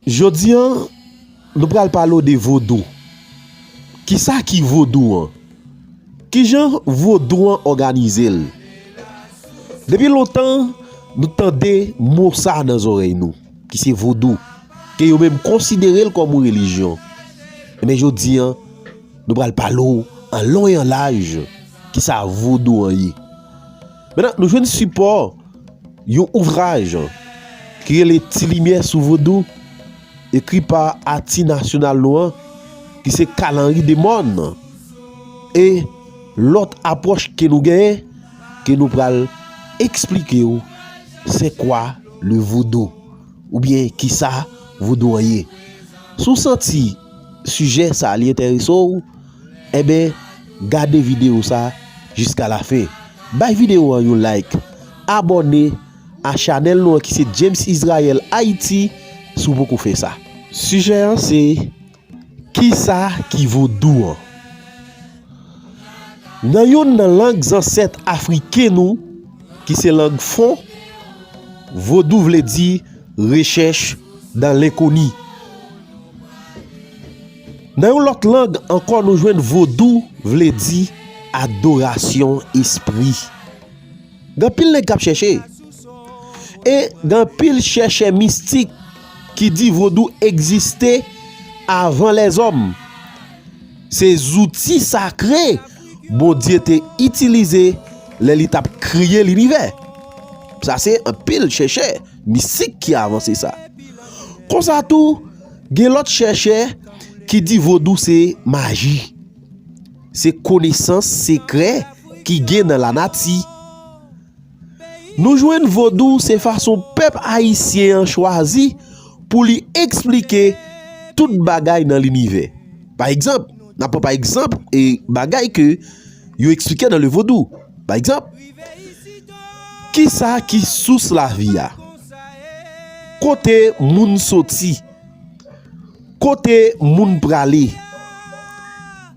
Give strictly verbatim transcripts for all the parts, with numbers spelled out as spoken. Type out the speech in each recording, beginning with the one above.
Jodi a, nou pral pale w de vodou. Kisa ki vodou an? Kijan vodou an òganize l? Depi lontan, nou tande mo sa nan zòrèy nou, ki se vodou, ke yo menm konsidere l kòm yon relijyon. Men jodi a, nou pral pale w an lon e an laj kisa vodou an ye. Mentnan, nou jwenn sipò yon ouvraj ki rele Ti Limyè sou Vodou, ekri pa atis nasyonal nou an, ki se Carl Henry Demorne, e lòt apwòch ke nou genyen, ke nou pral eksplike w, c'est quoi le vodou? Oubyen kisa vodou an ye? Si w santi sijè sa a li enterese w, enben, gade videyo sa a jiska lafen. Bay videyo an yon like, abòne a chanèl nou an ki se James Israel Haïti si w poko fè sa. Sijè an se, kisa ki vodou an? Nan youn nan lang zansèt afriken nou, ki se lang fon, vodou vle di rechèch dan lenkoni. Nan yon lòt lang ankò, nou jwenn vodou vle di adorasyon espri. Gen anpil nèg k ap chèche. E gen anpil chèchè mistik ki di vodou egziste avan lèzòm. Se zouti sakre Bondye te itilize lè li t ap kreye linivè. Sa se anpil chèchè mistik ki avanse sa. Konsa tou, gen lòt chèchè ki di vodou se maji. Se konesans sekrè ki gen nan lanati. Nou jwenn vodou se fason pèp ayisyen an chwazi pou li eksplike tout bagay nan linivè. Pa egzanp, n ap pran pa egzanp e bagay ke yo eksplike nan le vodou. Pa egzanp, kisa ki sous lavi a? Kote moun soti? Kote moun prale?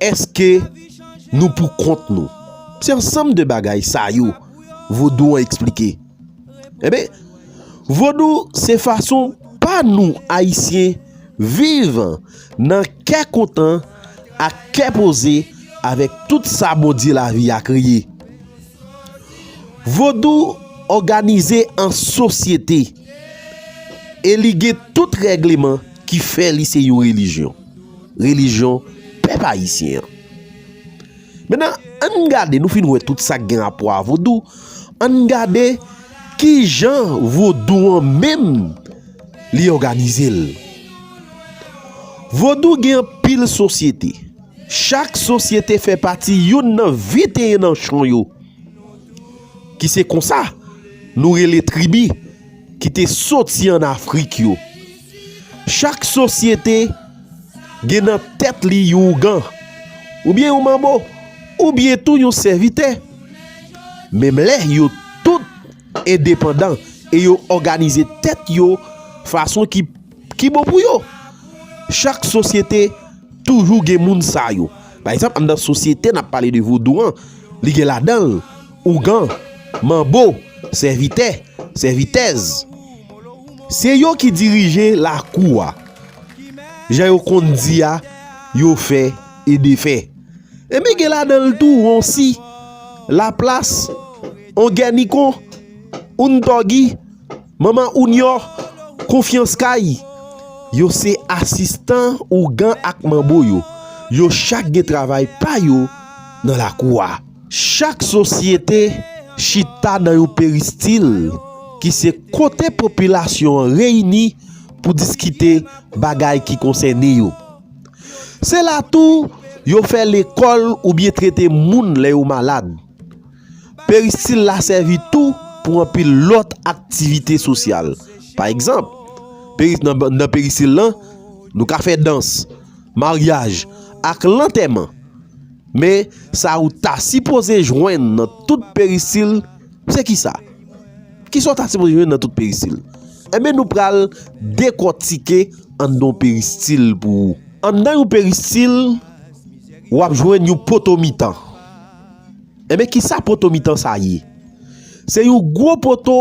Èske nou pou kont nou? Se ansanm de bagay sa yo vodou an eksplike. Enben, vodou se fason pa nou ayisyen viv nan kè kontan ak kè poze avèk tout sa Bondye lavi a kreye. Vodou òganize an sosyete e li gen tout règleman ki fè li se yon relijyon. Relijyon pèp ayisyen an. Mentnan, ann gade, nou fin wè tout sa k gen rapò a vodou, ann gade kijan vodou an menm li òganize l. Vodou gen anpil sosyete. Chak sosyete fè pati youn nan venteyen nanchon yo, ki se konsa nou rele tribi ki te soti ann Afrik yo. Chak sosyete gen nan tèt li yon ougan, oubyen yon manbo, oubyen tou yon sèvitè. Menm lè yo tout endepandan e yo òganize tèt yo fason ki, ki bon pou yo. Chak sosyete toujou gen moun sa yo. Pa egzanp, anndan sosyete n ap pale de vodou an, li gen ladan l ougan, manbo, sèvitè, sèvitèz. Se yo ki dirije lakou a. Jan yo konn di a, yo fè e defè. Enben gen ladan l tou Wonsi, Laplas, Ongènikon, Ountògi, Manman Ounyò, Konfyans Kay. Yo se asistan ougan ak manbo yo. Yo chak gen travay pa yo nan lakou a. Chak sosyete chita nan yon peristil, ki se kote popilasyon an reyini pou diskite bagay ki konsène yo. Se la tou yo fè lekòl oubyen trete moun lè yo malad. Peristil la sèvi tou pou anpil lòt aktivite sosyal. Pa egzanp, peri-, nan, nan peristil lan, nou ka fè dans, maryaj, ak lantèman. Men, sa ou ta sipoze jwenn nan tout peristil, se kisa? Kisa w ta sipoze jwenn nan tout peristil? Enben, nou pral dekòtike anndan yon peristil pou ou. Anndan yon peristil, w ap jwenn yon poto mitan. Enben, kisa poto mitan sa ye? Se yon gwo poto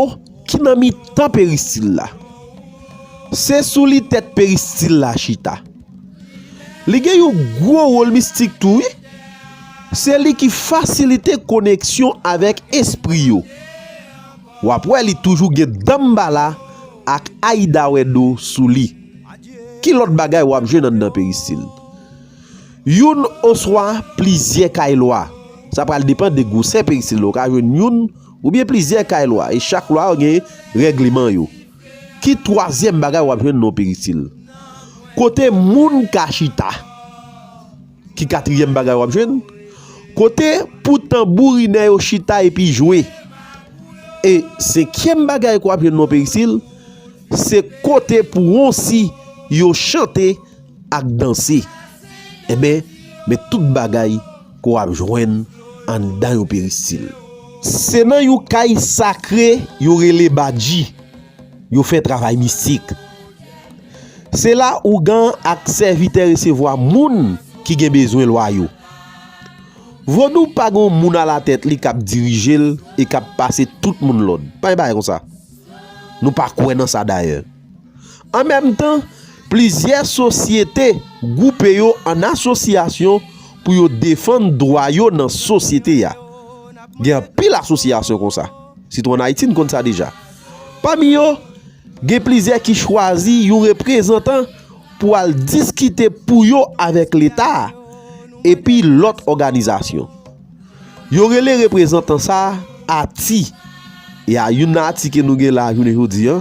ki nan mitan peristil la. Se sou li tèt peristil la chita. Li gen yon gwo wòl mistik tou, wi. Se li ki fasilite koneksyon avèk espri yo. W ap wè li toujou gen Danmbala ak Ayida Wèdo sou li. Ki lòt bagay w ap jwenn anndan peristil? Youn oswa plizyè kay lwa. Sa pral depann de gwosè peristil la. Ou ka jwenn youn oubyen plizyè kay lwa, e chak lwa yo gen règleman yo. Ki twazyèm bagay w ap jwenn nan peristil? Kote moun ka chita. Ki katriyèm bagay w ap jwenn? Kote pou tanbourinè yo chita epi jwe. E senkyèm bagay ke w ap jwenn nan peristil, se kote pou wonsi yo chante ak danse. Enben, men tout bagay ke w ap jwenn anndan yon peristil. Se nan yon kay sakre yo rele badji yo fè travay mistik. Se la ougan ak sèvitè resevwa moun ki gen bezwen lwa yo. Vodou pa gen yon moun alatèt li k ap dirije l e k ap pase tout moun lòd. Pa gen bagay konsa. Nou pa kwè nan sa dayè. An menm tan, plizyè sosyete gwoupe yo an asosyasyon pou yo defann dwa yo nan sosyete a. Gen anpil asosyasyon konsa. Sitou ann Ayiti, n konn sa deja. Pami yo, gen plizyè ki chwazi yon reprezantan pou al diskite pou yo avèk Leta epi lòt òganizasyon. Yo rele reprezantan sa a ati. E a youn nan ati ke nou gen la jounen jodi a,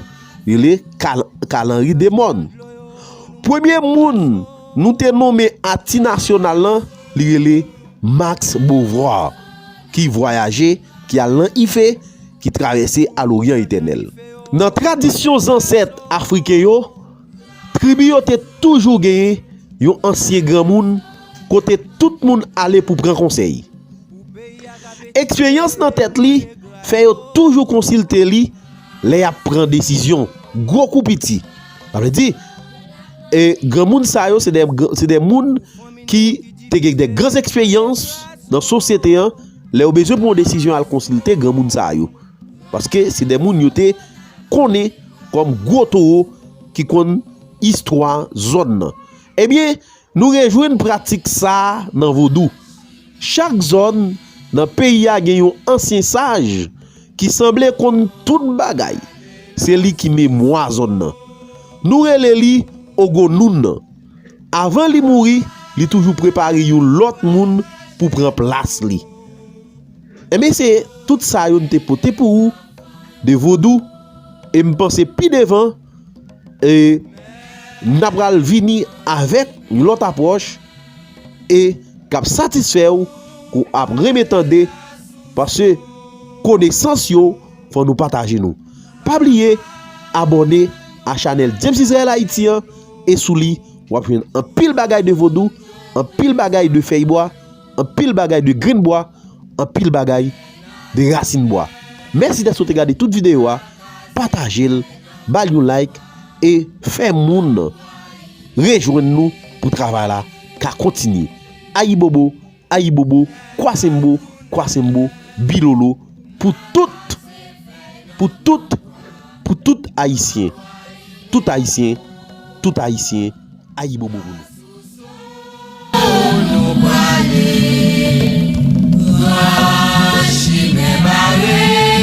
rele Kal-, Kalanri Demòn. Premye moun nou te nonmen ati nasyonal lan, li rele Max Beauvoir, ki vwayaje, ki al nan Ife, ki travèse a Loryan Etènèl. Nan tradisyon zansèt afriken yo, tribi yo te toujou genyen yon ansyen granmoun kote tout moun ale pou pran konsèy. Eksperyans nan tèt li fè yo toujou konsilte li lè y ap pran desizyon, gwo kou piti. Sa vle di, e, granmoun sa yo, se de, se de moun ki te gen de gran eksperyans nan sosyete an, lè yo bezwen pran yon desizyon, al konsilte granmoun sa yo. Paske se de moun yo te konnen kòm gwo towo ki konn istwa zòn nan. Ebyen, nou rejwenn pratik sa a nan vodou. Chak zòn nan peyi a gen yon ansyen saj ki sanble konn tout bagay. Se li ki memwa zòn nan. Nou rele li Ogonoun nan. Avan li mouri, li toujou prepare yon lòt moun pou pran plas li. Enben, se tout sa yo n te pote pou ou de vodou, e m panse pi devan, e n ap pral vini avèk yon lòt apwòch e k ap satisfè w, ke w ap renmen tande, paske konesans yo, fò nou pataje nou. Pa bliye abòne a chanèl James Israel Haïti an, e sou li, w ap jwenn anpil bagay de vodou, anpil bagay de fèy bwa, anpil bagay de grenn bwa, anpil bagay de rasin bwa. Mèsi dèske w te gade tout videyo a, pataje l, ba l yon like, e fè moun rejwenn nou pou travay la ka kontinye. Ayibobo, ayibobo, kwasembo, kwasembo, bilolo, pou tout, pou tout, pou tout Ayisyen. Tout Ayisyen, tout Ayisyen, ayibobo pou nou. Nou prale, gran chimen bare.